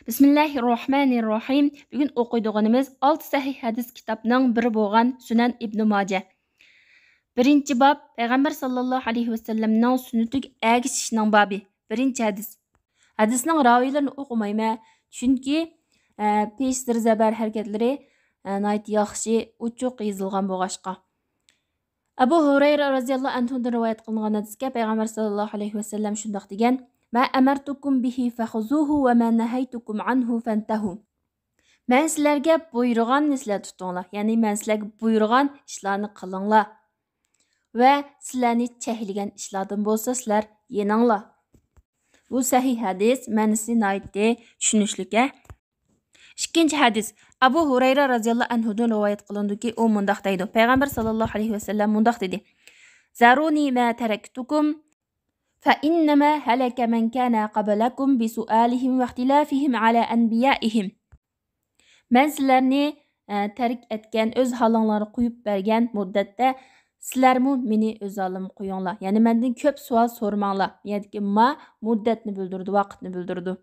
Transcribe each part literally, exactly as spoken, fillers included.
بىسمىللاھىررەھمانىررەھىم. بۈگۈن ئوقۇيدىغىنىمىز ئالتە سەھىھ ھەدىس كىتابنىڭ بىرى بولغان سۈنەن ئىبنى ماجە. بىرىنچى باب، پەيغەمبەر ساللاللاھۇ ئەلەيھى ۋەسەللەمنىڭ سۈننىتىگە ئەگىشىشنىڭ بابى. بىرىنچى ھەدىس. ھەدىسنىڭ راۋىيلىرىنى ئوقۇمايمەن، چۈنكى، ئە، پېشى زىر زەبەر ھەرىكەتلىرى، ئە، ناھايىتى ياخشى، ئوچۇق يېزىلغان بولغاچقا. ئەبۇ ھۇرەيرە رەزىياللاھۇ ئەنھۇدىن رىۋايەت قىلىنغان ھەدىسكە پەيغەمبەر ساللاللاھۇ ئەلەيھى ۋەسەللەم شۇنداق دېگەن: ما ئەمەرتۇكۇم بىھى فەخۇزۇھۇ ۋە ما نەھەيتۇكۇم ئەنھۇ فەنتەھۇ. مەن سىلەرگە بۇيرۇغاننى سىلەر تۇتۇڭلار، يەنى مەن سىلەرگە بۇيرۇغان ئىشلارنى قىلىڭلار ۋە سىلەرنى چەكلىگەن ئىشلاردىن بولسا سىلەر يېنىڭلار. بۇ سەھىھ ھەدىس، مەنىسى ناھايىتى چۈشىنىشلىك. ئىككىنچى ھەدىس، ئەبۇ ھۇرەيرە رەزىياللاھۇ ئەنھۇدىن رىۋايەت قىلىنىدۇكى، ئۇ مۇنداق دەيدۇ: پەيغەمبەر ساللاللاھۇ ئەلەيھى ۋەسەللەم مۇنداق دېدى: زەرۇنى ما تەرەكتۇكۇم، فەئىننەما ھەلەكە مەن كانە قەبلەكۇم بىسۇئالىھىم ۋەختىلافىھىم ئەلا ئەنبىيائىھىم. مەن سىلەرنى، ئە، تەرك ئەتكەن، ئۆز ھالىڭلارغا قويۇپ بەرگەن مۇددەتتە سىلەرمۇ مېنى ئۆز ھالىمغا قويۇڭلار. يەنى مەندىن كۆپ سوئال سورىماڭلار. بۇ يەردىكى ما مۇددەتنى بىلدۈرىدۇ، ۋاقىتنى بىلدۈرىدۇ.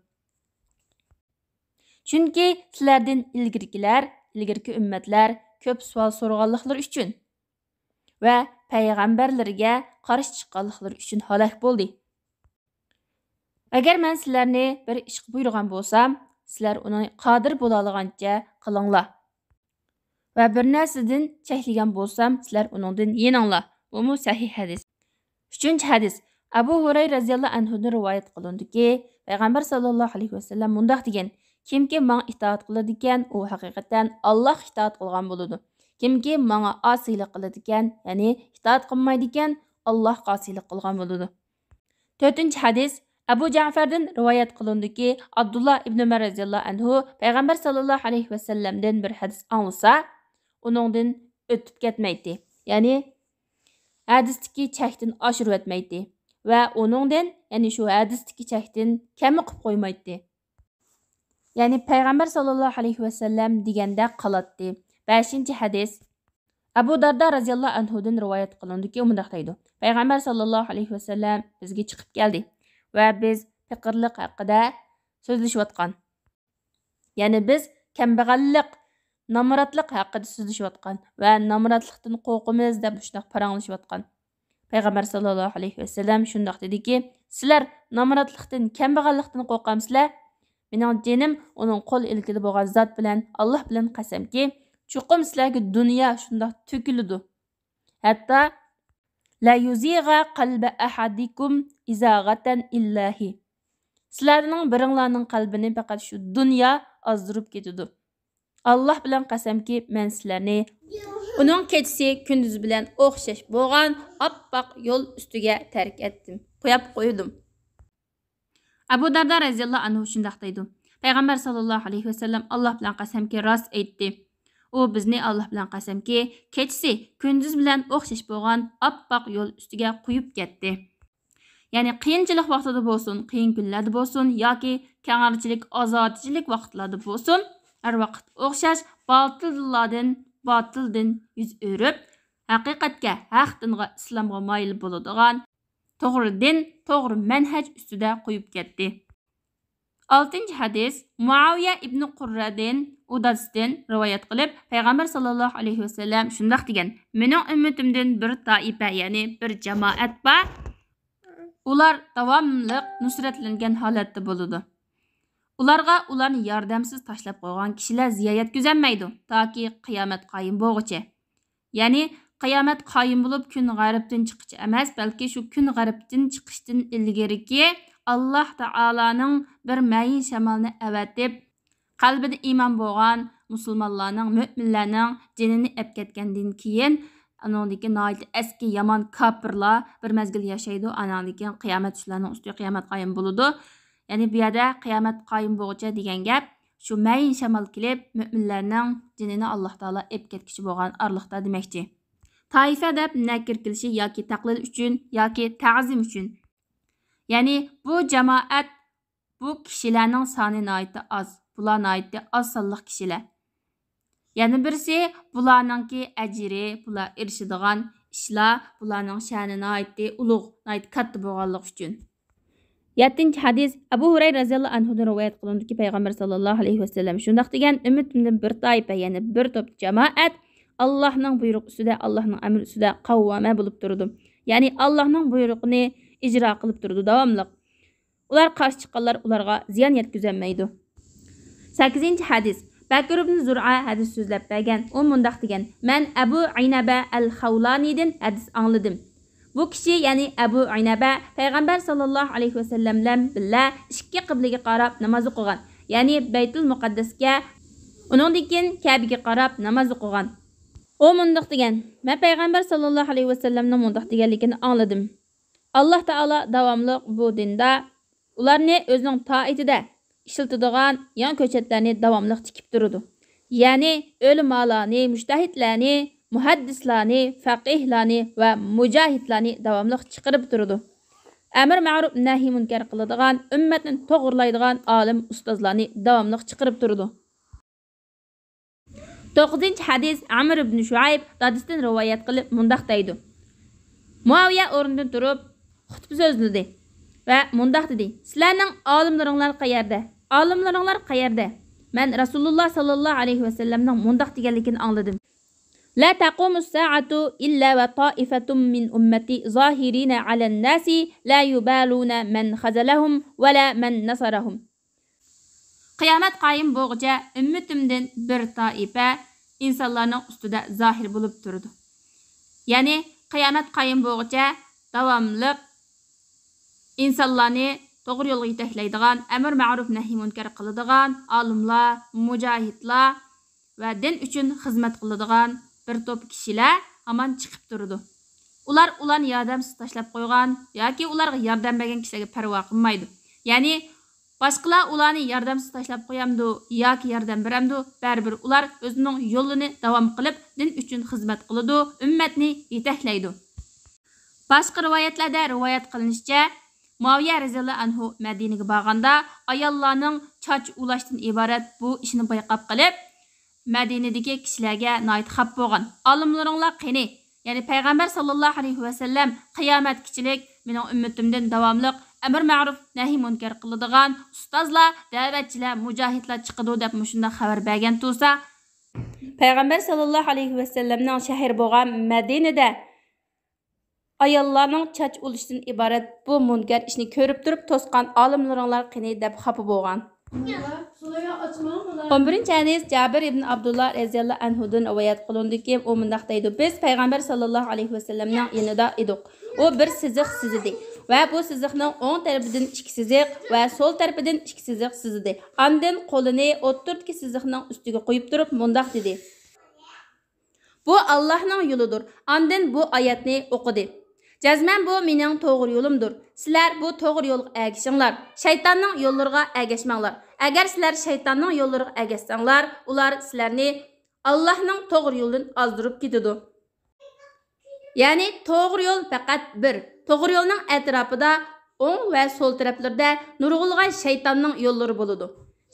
چۈنكى سىلەردىن ئىلگىرىكىلەر، ئىلگىرىكى ئۈممەتلەر كۆپ سوئال سورىغانلىقلىرى ئۈچۈن ۋە پەيغەمبەرلىرىگە قارشى چىققانلىقلىرى ئۈچۈن ھالاك بولدى. ئەگەر مەن سىلەرنى بىر ئىشقا بۇيرۇغان بولسام، سىلەر ئۇنى قادىر بولالىغانچە قىلىڭلار. ۋە بىر نەرسىدىن چەكلىگەن بولسام، سىلەر ئۇنىڭدىن يېنىڭلار. بۇمۇ سەھىھ ھەدىس. ئۈچىنچى ھەدىس. ئەبۇ ھۇرەيرە رەزىياللاھۇ ئەنھۇدىن رىۋايەت قىلىنىدۇكى، پەيغەمبەر ساللاللاھۇ ئەلەيھى ۋەسەللەم مۇنداق دېگەن: كىمكى ماڭا ئىتائەت قىلىدىكەن، ئۇ ھەقىقەتەن ئاللاھقا ئىتائەت قىلغان بولىدۇ. كىمكى ماڭا ئاسىيلىق قىلىدىكەن، يەنى ئىتائەت قىلمايدىكەن، ئاللاھقا ئاسىيلىق قىلغان بولىدۇ. تۆتىنچى ھەدىس، ئەبۇ جەفەردىن رىۋايەت قىلىنىدۇكى، ئابدۇللا ئىبنى ئۆمەر رەزىياللاھۇ ئەنھۇ پەيغەمبەر ساللاللاھۇ ئەلەيھى ۋەسەللەمدىن بىر ھەدىس ئاڭلىسا، ئۇنىڭدىن ئۆتۈپ كەتمەيتتى. يەنى ھەدىستىكى چەكتىن ئاشۇرۇۋەتمەيتتى. ۋە ئۇنىڭدىن، يەنى شۇ ھەدىستىكى چەكتىن كەممۇ قىلىپ قويمايتتى. يەنى پەيغەمبەر ساللاللاھۇ ئەلەيھى ۋەسەللەم دېگەندەك قىلاتتى. بەشىنچى ھەدىس. ئەبۇ دەردە رەزىياللاھۇ ئەنھۇدىن رىۋايەت قىلىنىدۇكى، ئۇ مۇنداق دەيدۇ: پەيغەمبەر ساللاللاھۇ ئەلەيھى ۋەسەللەم بىزگە چىقىپ كەلدى ۋە بىز پېقىرلىق ھەققىدە سۆزلىشىۋاتقان. يەنى بىز كەمبەغەللىك، نامراتلىق ھەققىدە سۆزلىشىۋاتقان ۋە نامراتلىقتىن قورقىمىز دەپ مۇشۇنداق پاراڭلىشىۋاتقان. پەيغەمبەر ساللاللاھۇ ئەلەيھى ۋەسەللەم شۇنداق دېدىكى، سىلەر نامراتلىقتىن، كەمبەغەللىكتىن قورقامسىلەر؟ مېنىڭ جېنىم ئۇنىڭ قول ئىلكىدە بولغان زات بىلەن، ئاللاھ بىلەن قەسەمكى، چوقۇم سىلەرگە دۇنيا شۇنداق تۆكۈلىدۇ. ھەتتا لا يۇزىغا قەلبە ئەھەدىكۇم ئىزاغەتەن ئىللاھى. سىلەرنىڭ بىرىڭلارنىڭ قەلبىنى پەقەت شۇ دۇنيا ئازدۇرۇپ كېتىدۇ. ئاللاھ بىلەن قەسەمكى، مەن سىلەرنى ئۇنىڭ كېچىسى كۈندۈزى بىلەن ئوخشاش بولغان ئاپئاق يول ئۈستىگە تەرك ئەتتىم، قويۇپ قويدۇم. ئەبۇ دەردە رەزىياللاھۇ ئەنھۇ شۇنداق دەيدۇ: پەيغەمبەر ساللاللاھۇ ئەلەيھى ۋەسەللەم، ئاللاھ بىلەن قەسەمكى، راست ئېيتتى. ئۇ بىزنى، ئاللاھ بىلەن قەسەمكى، كېچىسى كۈندۈز بىلەن ئوخشاش بولغان ئاپئاق يول ئۈستىگە قويۇپ كەتتى. يەنى قىيىنچىلىق ۋاقتىدا بولسۇن، قىيىن كۈنلەردە بولسۇن ياكى كەڭرىچىلىك، ئازادىچىلىك ۋاقىتلاردا بولسۇن، ھەر ۋاقىت ئوخشاش باتىللاردىن، باتىلدىن يۈز ئۆرۈپ، ھەقىقەتكە، ھەق دىنغا، ئىسلامغا مايىل بولىدىغان، توغرا دىن، توغرا مەنھەج ئۈستىدە قويۇپ كەتتى. ئالتىنچى ھەدىس، مۇئاۋىيە ئىبنى قۇررەدىن، ئۇ دادىسىدىن رىۋايەت قىلىپ، پەيغەمبەر ساللاللاھۇ ئەلەيھى ۋەسەللەم شۇنداق دېگەن: مېنىڭ ئۈممىتىمدىن بىر تائىپە، يەنى بىر جامائەت بار. ئۇلار داۋاملىق نۇسرەتلەنگەن ھالەتتە بولىدۇ. ئۇلارغا ئۇلارنى ياردەمسىز تاشلاپ قويغان كىشىلەر زىيان يەتكۈزەلمەيدۇ، تاكى قىيامەت قايىم بولغۇچە. يەنى قىيامەت قايىم بولۇپ، كۈن غەربتىن چىققىچە ئەمەس، بەلكى شۇ كۈن غەربتىن چىقىشتىن ئىلگىرىكى ئاللاھ تائالانىڭ بىر مەيىن شامالنى ئەۋەتىپ، قەلبىدە ئىمان بولغان مۇسۇلمانلارنىڭ، مۆمىنلەرنىڭ جېنىنى ئەپ كەتكەندىن كېيىن، ئانىڭدىن كېيىن ناھايىتى ئەسكى يامان كاپىرلار بىر مەزگىل ياشايدۇ، ئانىڭدىن كېيىن قىيامەت شۇلارنىڭ ئۈستىگە قىيامەت قايىم بولىدۇ. يەنى بۇ يەردە قىيامەت قايىم بولغۇچە دېگەن گەپ، شۇ مەيىن شامال كېلىپ، مۆمىنلەرنىڭ جېنىنى ئاللاھ تائالا ئېپ كەتكۈچى بولغان ئارىلىقتا دېمەكچى. تائىپە دەپ نەكىر كېلىشى ياكى تەقلىل ئۈچۈن ياكى تەزىم ئۈچۈن. يەنى بۇ جامائەت، بۇ كىشىلەرنىڭ سانى ناھايىتى ئاز. بۇلار ناھايىتى ئاز سانلىق كىشىلەر. يەنە بىرسى، بۇلارنىڭكى ئەجرى، بۇلار ئېرىشىدىغان ئىشلار، بۇلارنىڭ شەنى ناھايىتى ئۇلۇغ، ناھايىتى كاتتا بولغانلىقى ئۈچۈن. يەتتىنچى ھەدىس، ئەبۇ ھۇرەيرە رەزىياللاھۇ ئەنھۇدىن رىۋايەت قىلىندىكى، پەيغەمبەر ساللاللاھۇ ئەلەيھى ۋەسەللەم شۇنداق دېگەن: ئۈممىتىمدىن بىر تائىپە، يەنى بىر توپ جامائەت، ئاللاھنىڭ بۇيرۇقى ئۈستىدە، ئاللاھنىڭ ئەمرى ئۈستىدە قەۋۋامە بولۇپ تۇرىدۇ. يەنى ئاللاھنىڭ بۇيرۇقىنى ئىجرا قىلىپ تۇرىدۇ داۋاملىق. ئۇلار قارشى چىققانلار ئۇلارغا زىيان يەتكۈزەلمەيدۇ. سەككىزىنچى ھەدىس. بەكر ئىبن زۇرئا ھەدىس سۆزلەپ بەرگەن. ئۇ مۇنداق دېگەن: مەن ئەبۇ ئەينەبە ئەل خەۋلانىدىن ھەدىس ئاڭلىدىم. بۇ كىشى، يەنى ئەبۇ ئەينەبە، پەيغەمبەر ساللاللاھۇ ئەلەيھى ۋەسەللەم بىلەن بىللە ئىككى قىبلىگە قاراپ ناماز ئوقۇغان، يەنى بەيتۇل مۇقەددەسكە، ئۇنىڭدىن كېيىن كەبىگە قاراپ ناماز ئوقۇغان. ئۇ مۇنداق دېگەن: مەن پەيغەمبەر ساللاللاھۇ ئەلەيھى ۋەسەللەمنىڭ مۇنداق دېگەنلىكىنى ئاڭلىدىم. ئاللاھ تائالا داۋاملىق بۇ دىندا ئۇلارنى ئۆزىنىڭ تائىتىدە ئىشلىتىدىغان يېڭى كۆچەتلەرنى داۋاملىق تىكىپ تۇرىدۇ. يەنى ئۆلىمالارنى، مۇجتەھىدلەرنى، مۇھەددىسلارنى، فەقىھلارنى ۋە مۇجاھىدلارنى داۋاملىق چىقىرىپ تۇرىدۇ. ئەمر مەرۇپ، نەھى مۇنكەر قىلىدىغان، ئۈممەتنى توغرىلايدىغان ئالىم ئۇستازلارنى داۋاملىق چىقىرىپ تۇرىدۇ. توققۇزىنچى ھەدىس، ئەمر ئىبن شۇئەيب دادىسىدىن رىۋايەت قىلىپ مۇنداق دەيدۇ: مۇئاۋىيە ئورنىدىن تۇرۇپ خۇتبە سۆزلىدى ۋە مۇنداق دېدى: سىلەرنىڭ ئالىملىرىڭلار قەيەردە؟ ئالىملىرىڭلار قەيەردە؟ مەن رەسۇلۇللا ساللاللاھۇ ئەلەيھى ۋەسەللەمنىڭ مۇنداق دېگەنلىكىنى ئاڭلىدىم: لا تقوم الساعة إلا وطائفة من أمتي ظاهرين على الناس لا يبالون من خذلهم ولا من نصرهم. قىيامەت قايىم بولغۇچە ئۈممىتىمدىن بىر تائىپە ئىنسانلارنىڭ ئۈستىدە زاھىر بولۇپ تۇرىدۇ. يەنى قىيامەت قايىم بولغۇچە داۋاملىق ئىنسانلارنى توغرا يولغا يېتەكلەيدىغان، ئەمر مەرۇپ نەھى مۇنكەر قىلىدىغان ئالىملار، مۇجاھىدلار ۋە دىن ئۈچۈن خىزمەت قىلىدىغان بىر توپ كىشىلەر ھامان چىقىپ تۇرىدۇ. ئۇلار ئۇلارنى ياردەمسىز تاشلاپ قويغان ياكى ئۇلارغا ياردەم بەرگەن كىشىلەرگە پەرۋا قىلمايدۇ. يەنى باشقىلار ئۇلارنى ياردەمسىز تاشلاپ قويامدۇ ياكى ياردەم بېرەمدۇ، بەرىبىر ئۇلار ئۆزىنىڭ يولىنى داۋام قىلىپ، دىن ئۈچۈن خىزمەت قىلىدۇ، ئۈممەتنى يېتەكلەيدۇ. باشقا رىۋايەتلەردە رىۋايەت قىلىنىشىچە، مۇئاۋىيە رەزىياللاھۇ ئەنھۇ مەدىنىگە بارغاندا، ئاياللارنىڭ چاچ ئۇلاشتىن ئىبارەت بۇ ئىشنى بايقاپ قېلىپ، مەدىنىدىكى كىشىلەرگە ناھايىتى خاپا بولغان. ئالىملىرىڭلار قېنى؟ يەنى پەيغەمبەر ساللاللاھۇ ئەلەيھى ۋەسەللەم قىيامەتكىچىلىك مېنىڭ ئۈممىتىمدىن داۋاملىق ئەمر مەرۇپ، نەھى مۇنكەر قىلىدىغان ئۇستازلار، دەۋەتچىلەر، مۇجاھىدلار چىقىدۇ دەپ مۇشۇنداق خەۋەر بەرگەن تۇرسا، پەيغەمبەر ساللاللاھۇ ئەلەيھى ۋەسەللەمنىڭ شەھىرى بولغان مەدىنىدە ئاياللارنىڭ چاچ ئۇلىشىشتىن ئىبارەت بۇ مۇنكەر ئىشنى كۆرۈپ تۇرۇپ توسقان ئالىملىرىڭلار قېنى دەپ خاپا بولغان. ئون بىرىنچى ھەدىس، جابىر ئىبن ئابدۇللا رەزىياللاھۇ ئەنھۇدىن رىۋايەت قىلىندىكى، ئۇ مۇنداق دەيدۇ: بىز پەيغەمبەر ساللاللاھۇ ئەلەيھى ۋەسەللەمنىڭ يېنىدا ئىدۇق. ئۇ بىر سىزىق سىزدى ۋە بۇ سىزىقنىڭ ئوڭ تەرىپىدىن ئىككى سىزىق ۋە سول تەرىپىدىن ئىككى سىزىق سىزدى. ئاندىن قولىنى ئوتتۇرىدىكى سىزىقنىڭ ئۈستىگە قويۇپ تۇرۇپ مۇنداق دېدى: بۇ ئاللاھنىڭ يولىدۇر. ئاندىن بۇ ئايەتنى ئوقۇدى: جەزمەن بۇ مېنىڭ توغرا يولۇمدۇر. سىلەر بۇ توغرا يولغا ئەگىشىڭلار. شەيتاننىڭ يوللىرىغا ئەگەشمەڭلار. ئەگەر سىلەر شەيتاننىڭ يوللىرىغا ئەگەشسەڭلار، ئۇلار سىلەرنى ئاللاھنىڭ توغرا يولىدىن ئازدۇرۇپ كېتىدۇ. يەنى توغرا يول پەقەت بىر. توغرا يولنىڭ ئەتراپىدا ئوڭ ۋە سول تەرەپلىرىدە نۇرغۇنلىغان شەيتاننىڭ يوللىرى بولىدۇ.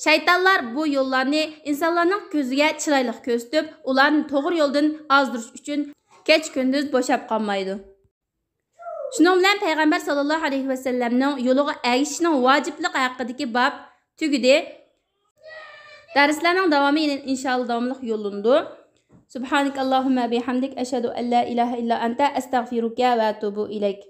شەيتانلار بۇ يوللارنى ئىنسانلارنىڭ كۆزىگە چىرايلىق كۆرسىتىپ، ئۇلارنى توغرا يولدىن ئازدۇرۇش ئۈچۈن كەچ-كۈندۈز بوشاپ قالمايدۇ. شۇنىڭ بىلەن پەيغەمبەر ساللاللاھۇ ئەلەيھى ۋەسەللەمنىڭ يولىغا ئەگىشىشنىڭ ۋاجىپلىقى ھەققىدىكى باب تۈگىدى. دەرسلەرنىڭ داۋامى يەنە ئىنشائاللا داۋاملىق يوللىنىدۇ. سبحانك اللهم بحمدك، أشهد أن لا إله إلا أنت، أستغفرك وأتوب إليك.